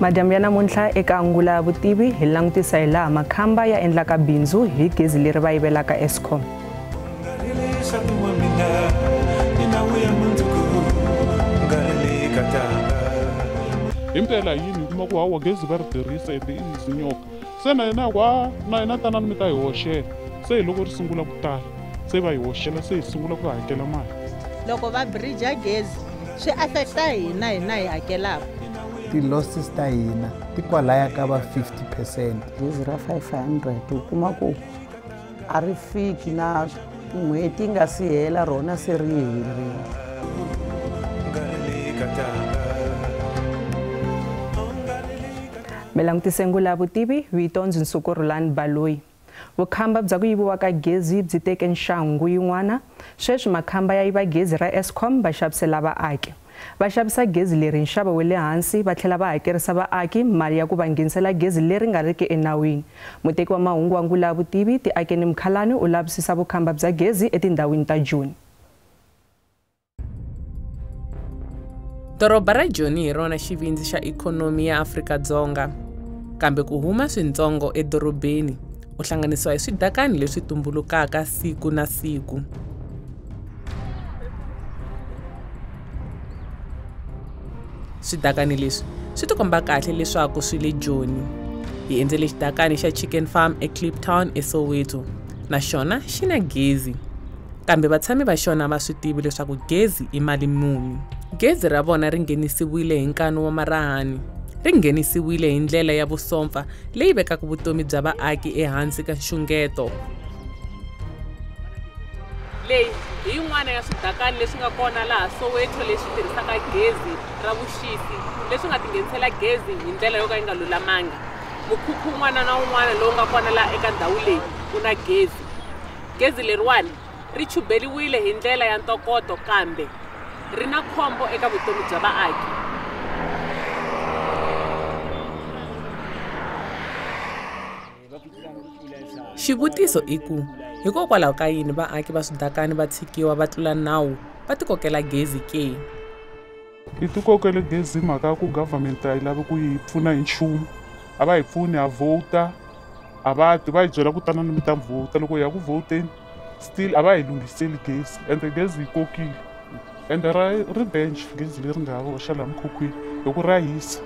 Madyambu ya namuntlha eka Ngula Vutivi hi langutisa hi laha makhamba ya endlaka bindzu hi gezi leri va yivelaka Eskom. Himpela yini kuma ku hawa gezi va ri tirhisa ende i zinyoka se na yena wa na yena tanani mi ta hi hoxela se hi loko ri sungula ku tala se va hi hoxela se hi sungula ku hakela mali. Loko va bridge gezi swi affecta hina hina hi hakelaka. Ti-losses ta hina ti kwalaya ka va 50%. Gezi ra 500 u kuma ku a ri fiki na n'hweti yi nga si hela rona se ri herile. Mi langutise Ngula Vutivi, vito ndzi Nsuku Rhulani Baloyi. Vukhamba bya ku yiviwa ka gezi byi teke nxangu yin'wana. Sweswi makhamba ya yiva gezi ra Eskom va xavisela vaaki. Va xavisa gezi leri nxavo wa le hansi va tlhela va hakerisa vaaki mali ya ku va nghenisela gezi leri nga riki enawini. Muteki wa mahungu wa Ngula Vutivi Tiakeni Mkhalani u lavisisa vukhamba bya gezi etindhawini ta Joni. Doroba ra Joni hi rona xivindzi xa ikhonomi ya Afrika-Dzonga. Kambe ku huma swintsongo edorobeni, u hlanganisiwa hi swidakani leswi tumbulukaka siku na siku. Swidakani leswi swi tikomba kahle leswaku swi le Joni. Hi endzele xidakani xa Chicken Farm eKliptown eSoweto, na xona xi na gezi. Kambe vatshami va xona va swi tivi leswaku gezi i mali muni. Gezi ra vona ri nghenisiwile hi nkanu wa marahani. Ri nghenisiwile hi ndlela ya vusompfa leyi vekaka vutomi bya vaaki ehansi ka nxungeto. Leyi hi yin'wana ya swidakani leswi nga kona laha Soweto leswi tirhisaka gezi ra vuxisi leswi nga tinghenisela gezi hi ndlela yo ka yi nga lulamanga. Mukhukhu wun'wana na wun'wana lowu nga kona laha eka ndhawu leyi wu na gezi. Gezi leriwani ri chubeliwile hi ndlela ya ntokoto kambe ri na khombo eka vutomi bya vaaki. Xivutiso i ku hikokwalaho ka yini vaaki va swidakani va tshikiwa va tlula nawu va tikokela gezi ke? Hi tikokele gezi hi mhaka ya ku government a yi lavi ku yi pfuna hi nchumu. A va hi pfuni ha vhota, a va ti va hi byela ku tanani mi ta vhota. Loko hi ya ku vhoteni still a va hi lunghiseli gezi ende gezi yi kokile. Ende ra ri bench gezi leri nga hoxa laha mukhukhwini hi ku ra hisa.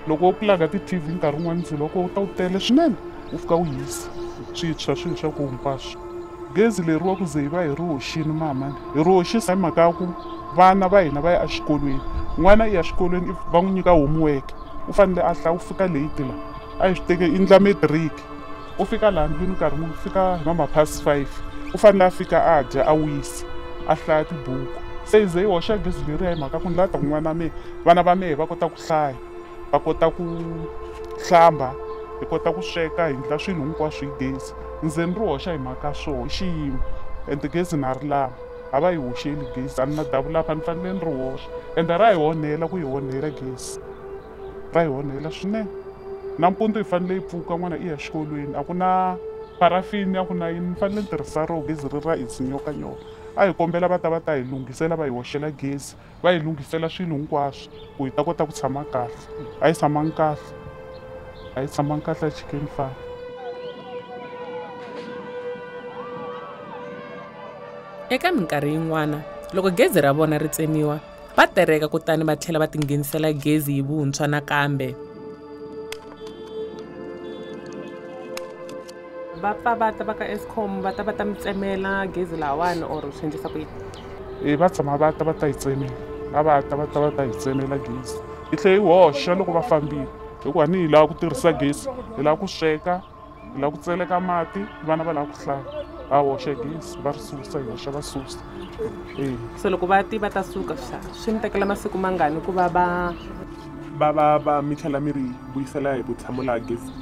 Loko wo pulaga ti-TV nkarhi wun'wani ndzilo wa kona wu ta wu tele swinene wu fika wu hisa swi tshwa swilo swa ku hinkwaswo. Gezi leriwa ku ze hi va hi ri hoxini mama, hi ri hoxisa hi mhaka ya ku vana va hina va ya exikolweni. N'wana i ya xikolweni va n'wi nyika homework u fanele a hlaya u fika late la a hi swi teke i endla matric u fika laha ndlwini nkarhi wun'we u fika hi ma past 5 u fanele a fika a dya a wisa a hlaya tibuku. Se hi ze hi hoxa gezi leriya hi mhaka ku ni lava ta ku n'wana mehe vana va mehe va kota ku hlaya va kota ku hlamba hi kota ku sweka hi endla swilo hinkwaswo hi gezi. Ndzi ni ri hoxa hi mhaka swoho i xiyimo ende gezi na ri lava a va hi hoxeli gezi a ni na davulapa ni fanele ni ri hoxa ende ra hi onhela ku hi onhela gezi ra hi onhela swinene. Nampundzu hi fanele hi pfuka n'wana i ya xikolweni a ku na parafini a ku na yini ni fanele ni tirhisa roho gezi ri ra izinyokanyoka. A hi kombela va ta va ta hi lunghisela va hi hoxela gezi va hi lunghisela swilo hinkwaswo ku hi ta kota ku tshama kahle. A hi tshamangi kahle, a hi tshamangi kahle a Chicken Farm. Eka minkarhi yin'wana loko gezi ra vona ri tsemiwa va tereka kutani va tlhela va tinghenisela gezi hi vuntshwa nakambe. Va pfa va ta va ka Eskom va ta va ta mi tsemela gezi lahawani or swi endlisa ku yini? E va tshama va ta va ta hi tsemela, a va ta va ta va ta hi tsemela gezi. Hi tlhela hi hoxa loko va fambile hikuva ni hi lava ku tirhisa gezi, hi lava ku sweka, hi lava ku tseleka mati, vana va lava ku hlaya. Va hoxa gezi va ri susa hi hoxa va susa. Se loko va ti va ta suka swi mi tekela masiku mangani ku va va va va va mi tlhela mi ri vuyisela hi vutshamo laha gezi?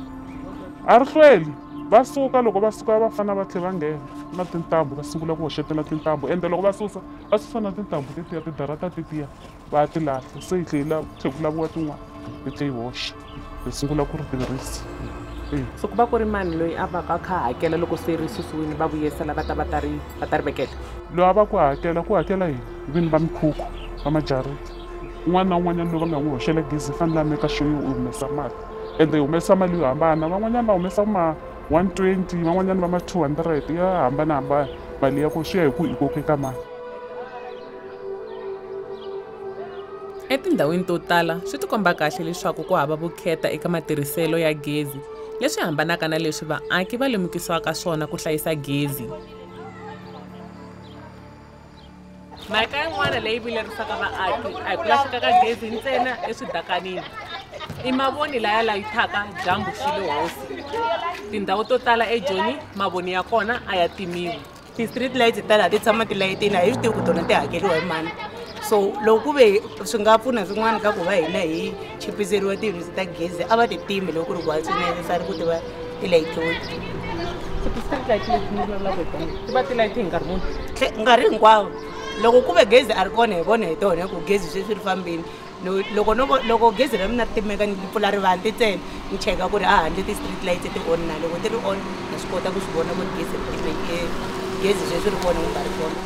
A ri hlweli. Va suka loko va suka va fana va tlhela va nghena na tintambu va sungula ku hoxetela tintambu ende loko va susa va susa na tintambu tetiya tidarata tetiya va ti lahla se hi tlhela tlhe ku laviwa tin'wana hi tlhe hi hoxa hi sungula ku ri tirhisa. So ku va ku ri mani loyi a va ka kha hakela loko se ri susiwile va vuyisela va ta va ta ri va ta ri vekela? Loyi a va ku hakela ku hakela hina vini va mikhukhu va majariti. Un'wana na un'wanyana loyi va nga n'wi hoxela gezi fanele a meka sure u humesa mali, ende hi humesa mali yo hambana. Van'wanyana va humesa ma 120, van'wanyana va ma 200, ya hambanahambana mali ya ko, swi ya hi ku i kokeka mali. Etindhawini to tala swi tikomba kahle leswaku ku hava vukheta eka matirhiselo ya gezi, leswi hambanaka na leswi vaaki va lemukisiwaka swona ku hlayisa gezi. Mhaka yin'wana leyi vilerisaka vaaki a hi ku lahleka ka gezi ntsena eswidakanini, i mavoni laya layithaka dyambu xi le hosi. Tindhawu to tala eJoni mavoni ya kona a ya timiwi. Ti-street lights ta laha ti tshama ti layitini, a hi swi tivi ku tona ti hakeriwa hi mani. So loko ku ve swi nga pfuna swin'wana ka ku va hina hi chipiseriwa ti-units ta gezi, a va ti timi loko ku ri ku a swi necessary ku ti va ti layitiwe. Ti-street light leti ni vulavulaka hi tona ti va ti layite hi nkarhi muni? Nkarhi hinkwawo. Loko ku ve gezi a ri kona hi vona hi tona ku gezi sweswi ri fambini. Loko gezi ra mina ri timeka ni pfula rivanti ntsena ni cheka ku ri a handle ti-street lights ti on na, loko ti ri on na swi kota ku swi vona ku ri gezi ri timeke, gezi sweswi ri kona kumbe a ri kona.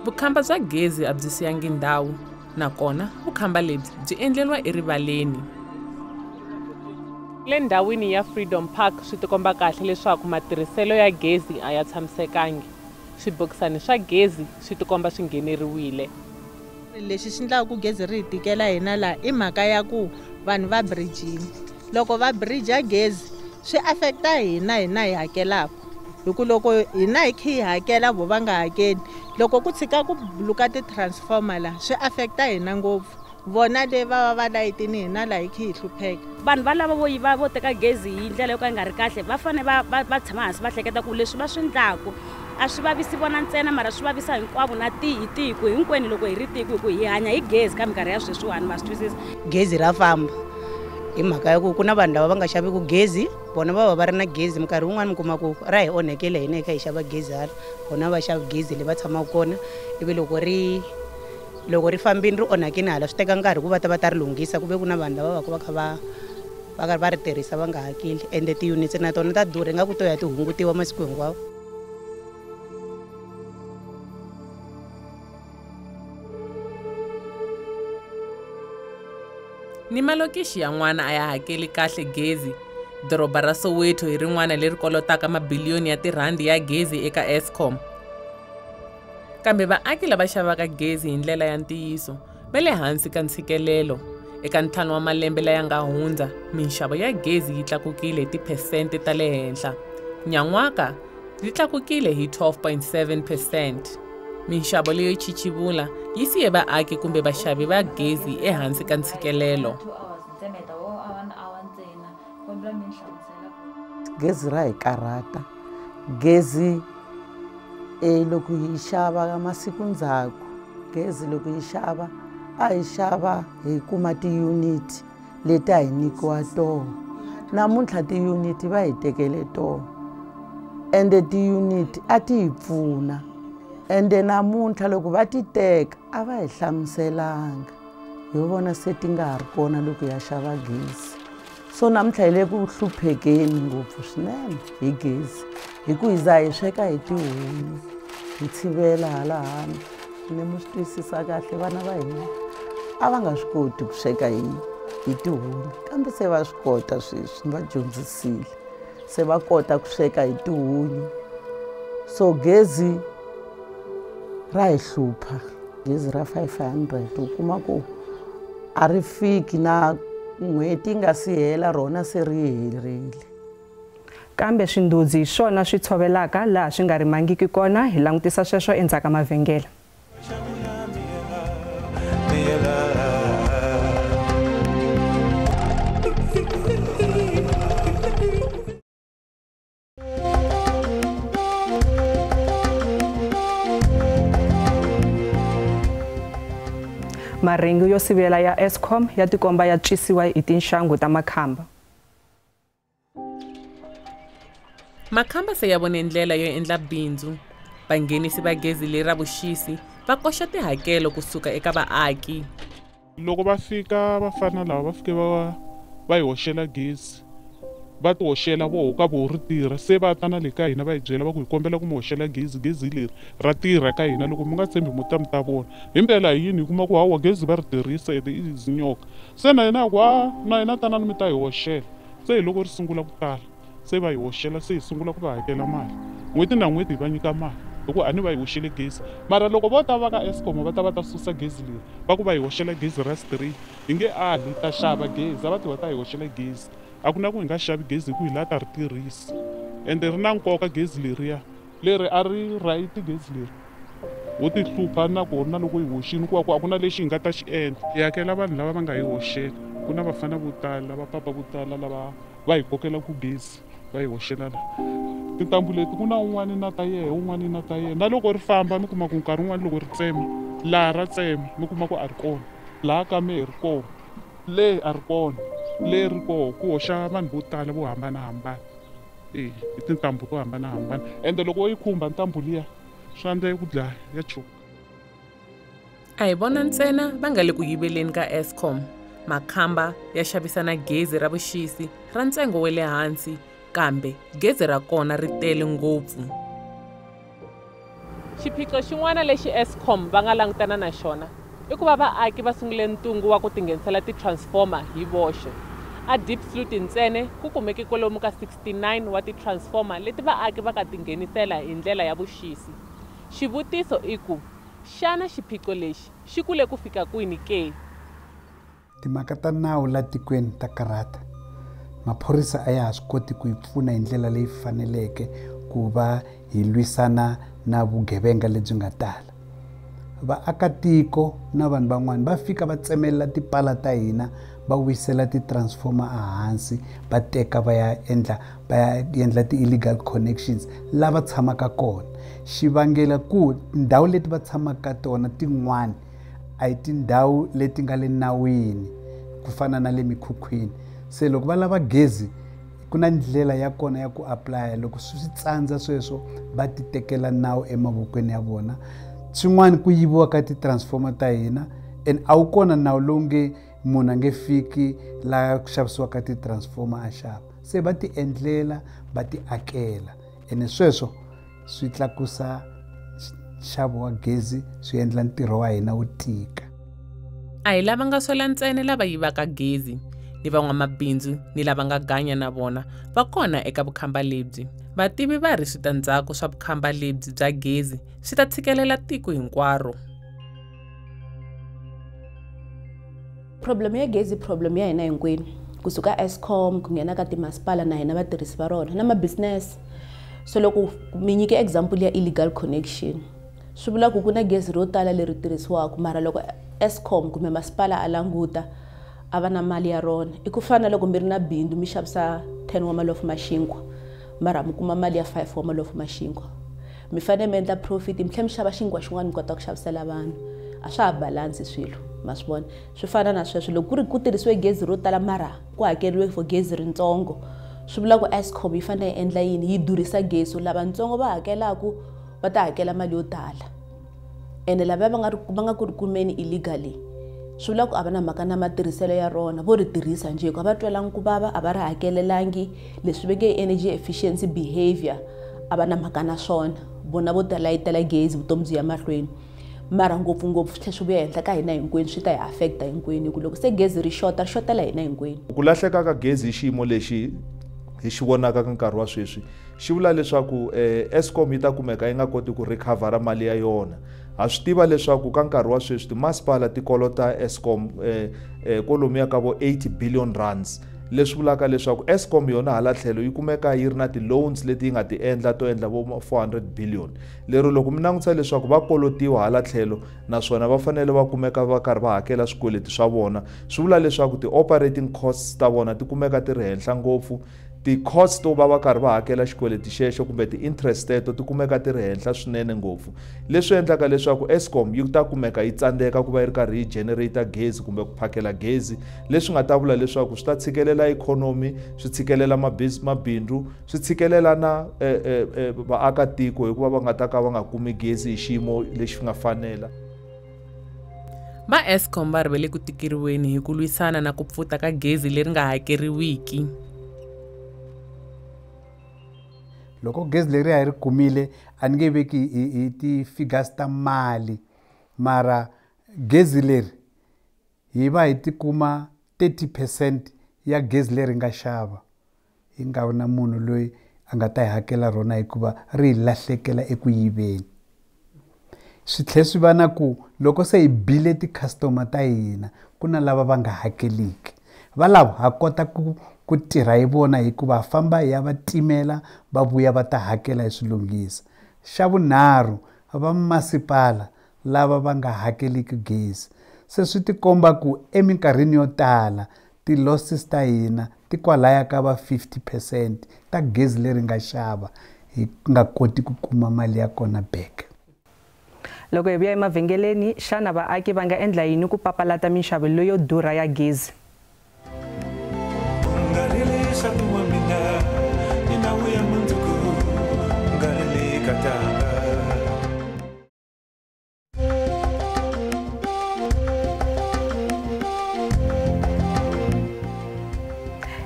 Vukhamba bya gezi a byi siyangi ndhawu, nakona vukhamba lebyi byi endleriwa erivaleni. Le ndhawini ya Freedom Park swi tikomba kahle leswaku matirhiselo ya gezi a ya tshamisekangi. Swibokisani swa gezi swi tikomba swi ngheneriwile. Lexi xi endlaka ku gezi ri hi tikela hina laha i mhaka ya ku vanhu va bridgini. Loko va bridge gezi swi affecta hina, hina hi hakelaka. Hi ku loko hina hi kha hi hakela vo va nga hakeli, loko ku tshika ku buluka ti-transformer laha swi affecta hina ngopfu. Vona le va va va layitini hina laha hi kha hi hlupheka. Vanhu va lava vo yiva vo teka gezi hi ndlela yo ka yi nga ri kahle va fanele va tshama hansi va hleketa ku leswi va swi endlaku a swi vavisi vona ntsena, mara swi vavisa hinkwavo na tiko hinkwenu. Loko hi ri tiko hi ku hi hanya hi gezi ka minkarhi ya sweswiwani, ma swi twisisa. Gezi ra famba hi mhaka ya ku ku na vanhu lava va nga xaviki gezi, vona va va va ri na gezi. Minkarhi wun'wani mi kuma ku ra hi onhekele hina hi kha hi xava gezi hala, vona va xava gezi le va tshamaka kona, ivi loko ri fambini ri onhakini hala swi teka nkarhi ku va ta va ta ri lunghisa, ku ve ku na vanhu lava va ka va kha va karhi va ri tirhisa va nga hakeli. Ende ti-units na tona ta durha, ingaku to ya ti hungutiwa masiku hinkwawo. Ni malokixi yan'wana a ya hakeli kahle gezi. Doroba ra Soweto hi rin'wana leri kolotaka mabiliyoni ya tirhandi ya gezi eka Eskom. Kambe vaaki lava xavaka gezi hi ndlela ya ntiyiso va le hansi ka ntshikelelo. Eka 5 wa malembe laya nga hundza, minxavo ya gezi yi tlakukile hi tiphesente ta le henhla. Nyan'waka yi tlakukile hi 12.7%. Minxavo leyo chichivula yi siye vaaki kumbe vaxavi va gezi ehansi ka ntshikelelo. Gezi ra hi karhata. Gezi loko hi xava masiku ndzhaku, gezi loko hi xava a hi xava hi kuma ti-unit leti a hi nyikiwa tona. Namuntlha ti-unit va hi tekele tona, ende ti-unit a ti hi pfuna. Ende namuntlha loko va ti teka a va hi hlamuselanga, hi vona se ti nga ha ri kona loko ya xava gezi. So namuntlha hi le ku hluphekeni ngopfu swinene hi gezi, hi ku hi za hi sweka hi tihunyi, hi tshivela hala handle. Ni mi swi twisisa kahle, vana va hina a va nga swi koti ku sweka hi tihunyi, kambe se va swi kota sweswi, ni va dyondzisile, se va kota ku sweka hi tihunyi. So gezi ra hi hlupha. Gezi ra 500 u kuma ku a ri fiki na n'hweti yi nga si hela, rona se ri herile. Kambe swindudzi hi swona swi tshovelaka laha swi nga rimangiki kona. Hi langutisa sweswo endzhaku ka mavhengele. Marhengu yo sivela ya Eskom ya tikomba ya tswisiwa hi tinxangu ta makhamba. Makhamba se ya vone ndlela yo endla bindzu. Vanghenisi va gezi leri ra vuxisi va koxa tihakelo kusuka eka vaaki. Loko va fika vafana lava va fike va hi hoxela gezi, Va ti hoxela voho ka voho ri tirha, se va ta na le ka hina va hi byela va ku hi kombela ku mi hoxela gezi, gezi leri ra tirha ka hina, loko mi nga tshembi mo ta mi ta vona. Himpela hi yini hi kuma ku hawa gezi va ri tirhisa ende i zinyoka. Se na hina hi ku a na hina tanani mi ta hi hoxela. Se hi loko ri sungula ku tala, se va hi hoxela, se hi sungula ku va hakela mali n'hweti na n'hweti, hi va nyika mali hikuva a ni va hi hoxele gezi. Mara loko vo ta va ka Eskom va ta va ta susa gezi leri, va ku va hi hoxela gezi ra straight, hi nge ali hi ta xava gezi, a va ti va ta hi hoxela gezi. A ku na ku hi nga xavi gezi hi ku hi la ta ri tirhisa, ende ri na nkoka gezi leriya, leri a ri right gezi leri. Ho ti hlupha na kona loko hi hoxile, ku a ku na lexi hi nga ta xi endla. Hi hakela vanhu lava va nga hi hoxela, ku na vafana vo tala, vapapa vo tala lava va hi kokelaka gezi va hi hoxela la. Tintambu leti ku na un'wana na ta yena, un'wana na ta yena. Na loko ri famba mi kuma ku nkarhi wun'wani loko ri tsema, laha ra tsema mi kuma ku a ri kona, laha ka mehe ri kona, le a ri kona, le ri kona, ku hoxa vanhu vo tala vo hambanahambana. I tintambu to hambanahambana, ende loko wo yi khumba ntambu liya swi endla yi ku dlaya, ya choka. A hi vona ntsena va nga le ku yiveleni ka Eskom. Makhamba ya xavisana gezi ra vuxisi ra ntsengo wa le hansi, kambe gezi ra kona ri tele ngopfu. Xiphiqo xin'wana lexi Eskom va nga langutana na xona i ku va vaaki va sungule ntungu wa ku tinghenisela ti-transformer hi voxe. A Diepsloot ntsena ku kumeke kwalomu ka 69 wa ti-transformer leti vaaki va nga tinghenisela hi ndlela ya vuxisi. Xivutiso i ku, xana xiphiqo lexi xi kule ku fika kwini ke? Timhaka ta nawu la tikweni ta karhata. Maphorisa a ya ha swi koti ku hi pfuna hi ndlela leyi faneleke ku va hi lwisana na vugevenga lebyi nga tala. Vaakatiko na vanhu van'wani va fika va tsemelela tipala ta hina, va wisela ti-transformer ehansi, va teka va ya endla ti-illegal connections lava tshamaka kona. Xivangelo ku ndhawu leti va tshamaka ka tona tin'wani a hi tindhawu leti nga le nawini ku fana na le mikhukhwini. Se loko va lava gezi ku na ndlela ya kona ya ku apply, loko swi tsandza sweswo va ti tekela nawu emavokweni ya vona. Swin'wana ku yiviwa ka ti-transformer ta hina, and a wu kona nawu lowu nge munhu a nge fiki laha ku xavisiwaka ti-transformer a xava. Se va ti endlela, va ti akela, ene sweswo swi tlakusa nxavo wa gezi, swi endla ntirho wa hina wu tika. A hi lava nga swela ntsena lava yivaka gezi, ni van'wamabindzu ni lava nga ganya na vona va kona eka vukhamba lebyi. Vativi va ri switandzhaku swa vukhamba lebyi bya gezi swi ta tshikelela tiko hinkwaro. Problem ya gezi, problem ya hina hinkwenu, kusuka Eskom ku nghena ka timasipala na hina vatirhisi va rona na ma-business. So loko mi nyike example ya illegal connection, swi vula ku ku na gezi ro tala leri tirhisiwaka, mara loko Eskom kumbe masipala a languta a va na mali ya rona. I ku fana loko mi ri na bindzu mi xavisa 10 wa malofu ma xinkwa, mara mi kuma mali ya 5 wa malofu ma xinkwa, mi fanele mi endla profit, mi tlhela mi xava xinkwa xin'wana mi kota ku xavisela vanhu. A swa ha balance swilo, ma swi vona. Swi fana na sweswo, loko ku ri ku tirhisiwe gezi ro tala mara ku hakeriwe for gezi ritsongo, swi vula ku Eskom yi fanele yi endla yini? Yi durhisa gezi, lavatsongo va hakelaku va ta hakela mali yo tala, ene lava va nga ku ri kumeni illegally swi vula ku a va na mhaka na matirhiselo ya rona, vo ri tirhisa njhe, hikuva va twelangi ku vava, a va ri hakelelangi. Leswi va nge energy efficiency behavior a va na mhaka na swona, vona vo talayitela gezi vutomi byi ya mahlweni. Mara ngopfungopfu swi tlhela swi vuya henhla ka hina hinkwenu, swi ta hi affecta hinkwenu, hi ku loko se gezi ri xota, ri xotela hina hinkwenu. Ku lahleka ka gezi hi xiyimo lexi hi xi vonaka ka nkarhi wa sweswi xi vula leswaku Eskom yi ta kumeka yi nga koti ku recover mali ya yona. Ha swi tiva leswaku ka nkarhi wa sweswi timasipala ti kolota Eskom kwalomuya ka vo 80 billion rands, leswi vulaka leswaku Eskom yona hala tlhelo yi kumeka yi ri na ti-loans leti yi nga ti endla to endla vo 400 billion. Lero loko mi langutisa leswaku va kolotiwa hala tlhelo naswona va fanele va kumeka va karhi va hakela swikweleti swa vona, swi vula leswaku ti-operating costs ta vona ti kumeka ti ri henhla ngopfu. Ti-costs to va va karhi va hakela xikweleti xexo kumbe ti-interest teto ti kumeka ti ri henhla swinene ngopfu, leswi endlaka leswaku Eskom yi ta kumeka yi tsandzeka ku va yi ri karhi yi generate gezi kumbe ku phakela gezi, leswi nga ta vula leswaku swi ta tshikelela ikhonomi, swi tshikelela mabindzu, swi tshikelela na vaakatiko hikuva va nga ta ka va nga kumi gezi hi xiyimo lexi nga fanela. Va Eskom va ri ve le ku tikeriweni hi ku lwisana na ku pfuta ka gezi leri nga hakeriwiki. Loko gezi leri hi ri kumile a ni nge veki hi ti-figures ta mali, mara gezi leri hi va hi tikuma 30% ya gezi leri nga xava, hi nga vi na munhu loyi a nga ta hi hakela rona hikuva ri hi lahlekela eku yiveni. Swi tlhela swi va na ku loko se hi bile ti-customer ta hina ku na lava va nga hakeliki, valavo ha kota ku tirha hi vona hikuva famba hi ya va timela va vuya va ta hakela hi swi lunghisa. Xa vunharhu, va masipala lava va nga hakeliki gezi, se swi tikomba ku eminkarhini yo tala ti-losses ta hina ti kwalaya ka va 50% ta gezi leri nga xava, hi nga koti ku kuma mali ya kona back. Loko hi vuya emavhengeleni, xana vaaki va nga endla yini ku papalata minxavo leyo durha ya gezi?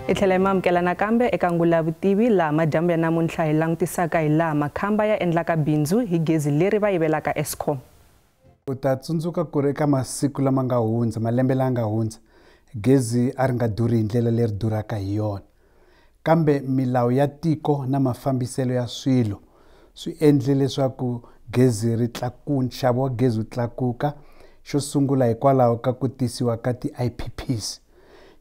Hi tlhela hi mamukela nakambe eka Ngula Vutivi, laha madyambu ya namuntlha hi langutisaka hi laha makhamba ya endlaka bindzu hi gezi leri va yivelaka Eskom. U ta tsundzuka ku ri eka masiku lama nga hundza, malembe lama nga hundza, gezi a ri nga durhi hi ndlela leri durhaka hi yona, kambe milawu ya tiko na mafambiselo ya swilo swi endle leswaku gezi ri tlakuka, nxavo wa gezi wu tlakuka. Xo sungula hikwalaho ka ku tisiwa ka ti-IPPs.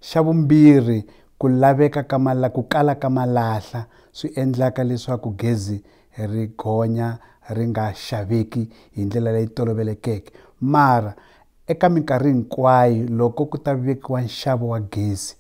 Xa vumbirhi, ku laveka ka ku kala ka malahla swi endlaka leswaku gezi ri gonya ri nga xaveki hi ndlela leyi tolovelekeke. Mara eka minkarhi hinkwayo loko ku ta vekiwa nxavo wa gezi,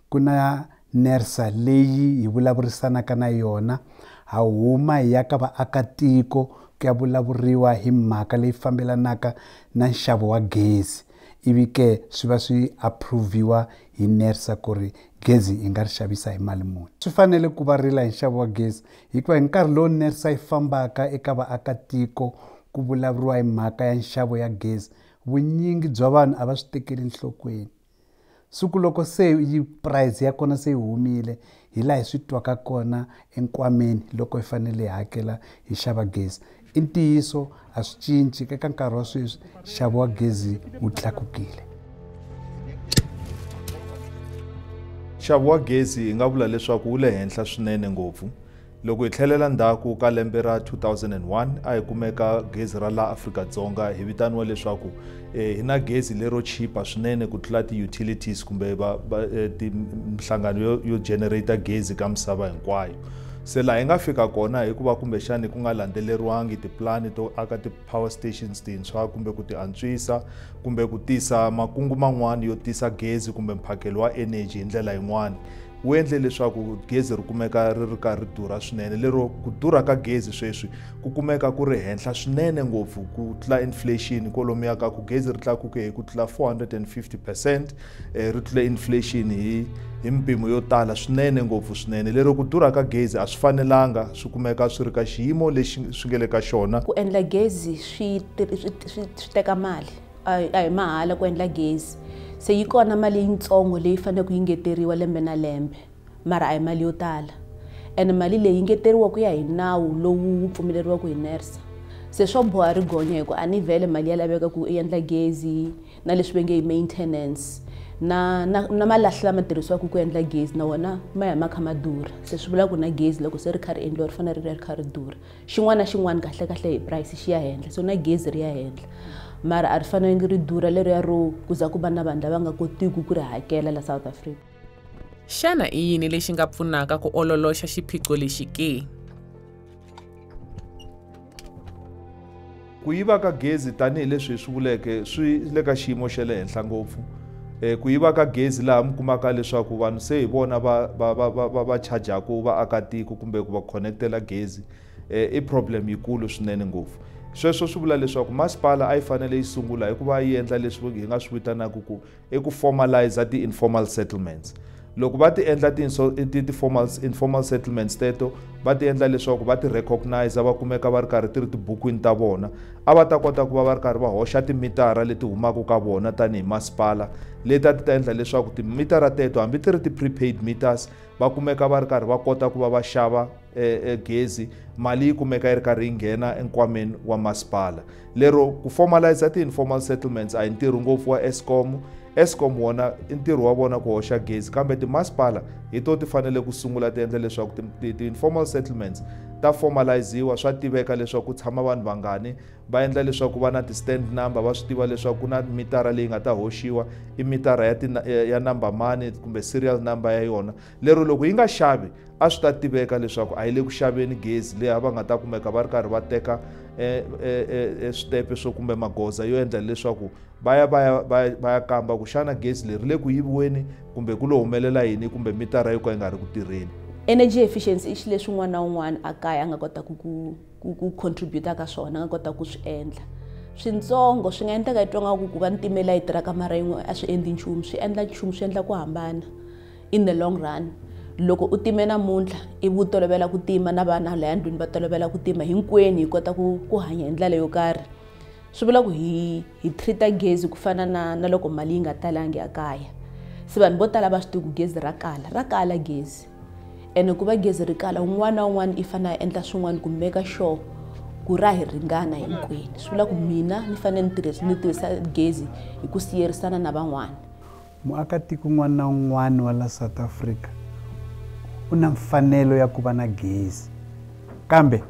ku na NERSA leyi hi vulavurisanaka na yona, ha huma hi ya ka vaakatiko ku ya vulavuriwa hi mhaka leyi fambelanaka na nxavo wa gezi, ivi ke swi va swi approviwa hi NERSA ku ri gezi hi nga ri xavisa hi mali muni. Swi fanele ku va rila hi nxavo wa gezi hikuva hi nkarhi lowu NERSA yi fambaka eka vaakatiko ku vulavuriwa hi mhaka ya nxavo ya gezi, vunyingi bya vanhu a va swi tekeli enhlokweni. Siku loko se yi price ya kona se yi humile, hi laha hi swi twaka kona enkwameni loko hi fanele hi hakela hi xava gezi. I ntiyiso a swi cinci, eka nkarhi wa sweswi nxavo wa gezi wu tlakukile. Nxavo wa gezi hi nga vula leswaku wu le henhla swinene ngopfu. Loko hi tlhelela ndzhaku ka lembe ra 2001 a hi kumeka gezi ra laha Afrika-Dzonga hi vitaniwa leswaku hi na gezi lero chipa swinene ku tlula ti-utilities kumbe minhlangano yo generate gezi ka misava hinkwayo. Se laha hi nga fika kona hikuva kumbexani ku nga landzeleriwangi tipulani to aka ti-power stations tintshwa kumbe ku ti antswisa kumbe ku tisa makungu man'wani yo tisa gezi kumbe mphakelo wa energy hi ndlela yin'wani, wu endle leswaku gezi ri kumeka ri ri karhi ri durha swinene. Lero ku durha ka gezi sweswi ku kumeka ku ri henhla swinene ngopfu ku tlula inflation, kwalomuya ka ku gezi ri tlakuke hi ku tlula 450%, ri tlule inflation hi mpimo yo tala swinene ngopfu swinene. Lero ku durha ka gezi a swi fanelanga swi kumeka swi ri ka xiyimo lexi swi nge le ka xona. Ku endla gezi swi teka mali, a hi mahala ku endla gezi. Se yi kona mali yitsongo leyi faneleke ku engeteriwa lembe na lembe, mara a hi mali yo tala. Ene mali leyi engeteriwa ku ya hi nawu lowu wu pfumeleriwaka hi NERSA. Se swo boha ri gonya hi ku a ni vhele mali ya laveka ku endla gezi na leswi va nge i maintenance na malahla lama tirhisiwaka ku endla gezi na wona ma ya ma kha ma durha. Se swi vula ku na gezi loko se ri kha ri endliwa ri fanele ri ri kha ri durha. Xin'wana na xin'wana kahle kahle hi price xi ya henhla, so na gezi ri ya henhla, mara a ri fanelanga ri durha leriya ro ku za ku va na vanhu lava nga kotiki ku ri hakela la South Africa. Xana i yini lexi nga pfunaka ku ololoxa xiphiqo lexi ke? Ku yiva ka gezi tanihileswi hi swi vuleke swi le ka xiyimo xa le henhla ngopfu. Ku yiva ka gezi laha mi kumaka leswaku vanhu se hi vona va chajaku vaakatiko kumbe ku va connectela gezi, i problem yikulu swinene ngopfu. Sweswo swi vula leswaku masipala a yi fanele yi sungula hikuva yi endla leswi hi nga swi vitanaka ku i ku formalize ti-informal settlements. Loko va ti endla ti-informal settlements teto, va ti endla leswaku va ti recognize, va kumeka va ri karhi ti ri tibukwini ta vona, a va ta kota ku va va ri karhi va hoxa timitara leti humaka ka vona tanihi masipala, leti a ti ta endla leswaku timitara teto hambi ti ri ti-prepaid meters va kumeka va ri karhi va kota ku va va xava gezi, mali yi kumeka yi ri karhi yi nghena enkwameni wa masipala. Lero ku formalize ti-informal settlements a hi ntirho ngopfu wa Eskom. Eskom wona i ntirho wa vona ku hoxa gezi, kambe timasipala hi to ti fanele ku sungula ti endla leswaku ti-informal settlements ta formaliziwa, swa tiveka leswaku ku tshama vanhu vangani, va endla leswaku va na ti-stand number, va swi tiva leswaku ku na mitara leyi nga ta hoxiwa, i mitara ya number mani kumbe serial number ya yona. Lero loko yi nga xavi a swi ta tiveka leswaku a yi le ku xaveni gezi, leyi va nga ta kumeka va ri karhi va teka switepe swo kumbe magoza yo endla leswaku va ya kamba ku xana gezi leri le ku yiviweni kumbe ku lo humelela yini, kumbe mitara yo ka yi nga ri ku tirheni. Energy efficiency i xilo lexi un'wana na un'wana a kaya a nga kotaka ku contribute ka swona, a nga kotaka ku swi endla. Swintsongo swi nga endleka i twa nga ku va ni timela yi tirha kamara yin'we a swi endli nchumu, swi endla nchumu, swi endla ku hambana in the long run. Loko u time namuntlha ivi u tolovela ku tima na vana laya ndlwini va tolovela ku tima, hinkwenu hi kota ku hanya hi ndlela yo karhi. Swi vula ku hi treat-a gezi ku fana na loko mali yi nga talangi ekaya. Se vanhu vo tala va swi tivi ku gezi ra kala, ra kala gezi. Ene ku va gezi ri kala, un'wana na un'wana i fanele a endla swin'wana ku make sure ku ra hi ringana hinkwenu. Swi vula ku mina ni fanele ni tirhisa gezi hi ku siyerisana na van'wana. Muakatiko un'wana na un'wana wa la South Africa u na mfanelo ya ku va na gezi, kambe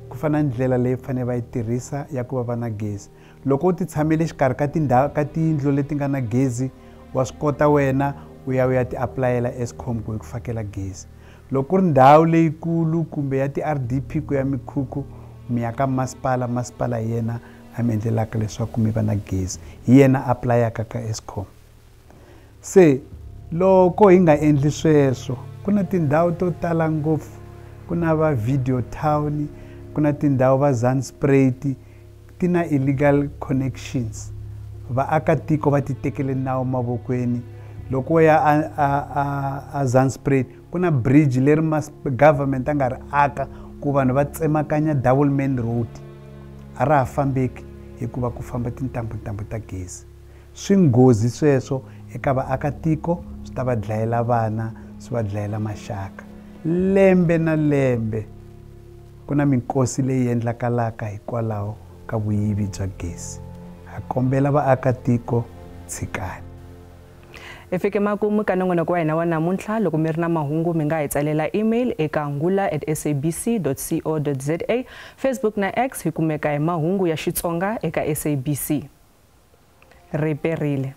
ku fana na ndlela leyi fanele va yi tirhisa ya ku va na gezi. Loko u ti tshamele exikarhi ka tindhawu ka tiyindlu leti nga na gezi, wa swi kota wena u ya ti apulayela Eskom ku yi ku fakela gezi. Loko ku ri ndhawu leyikulu kumbe ya ti-RDP ku ya mikhukhu, mi ya ka masipala, masipala hi yena a mi endlelaka leswaku mi va na gezi, hi yena a apulayaka ka Eskom. Se loko hi nga endli sweswo, ku na tindhawu to tala ngopfu, ku na va Video Town, ku na tindhawu va Zandspruit, ti na illegal connections. Vaakatiko va ti tekele nawu mavokweni. Loko wo ya a Zandspruit, ku na bridge leri government a nga ri aka ku vanhu va tsemakanya double main road, a ra ha fambeki hikuva ku famba tintambu ta gezi. Swi nghozi sweswo eka vaakatiko, swi ta va dlayela vana, swi va dlayela maxaka. Lembe na lembe ku na minkosi leyi endlakalaka hikwalaho ka vuyivi bya gezi. Ha kombela vaakatiko, tshikani. Hi fike makumu ka nongonoko wa hina wa namuntlha. Loko mi ri na mahungu mi nga hi tsalela email eka ngula@sabc.co.za. Facebook na X hi kumeka hi mahungu ya Xitsonga eka SABC. Riperile.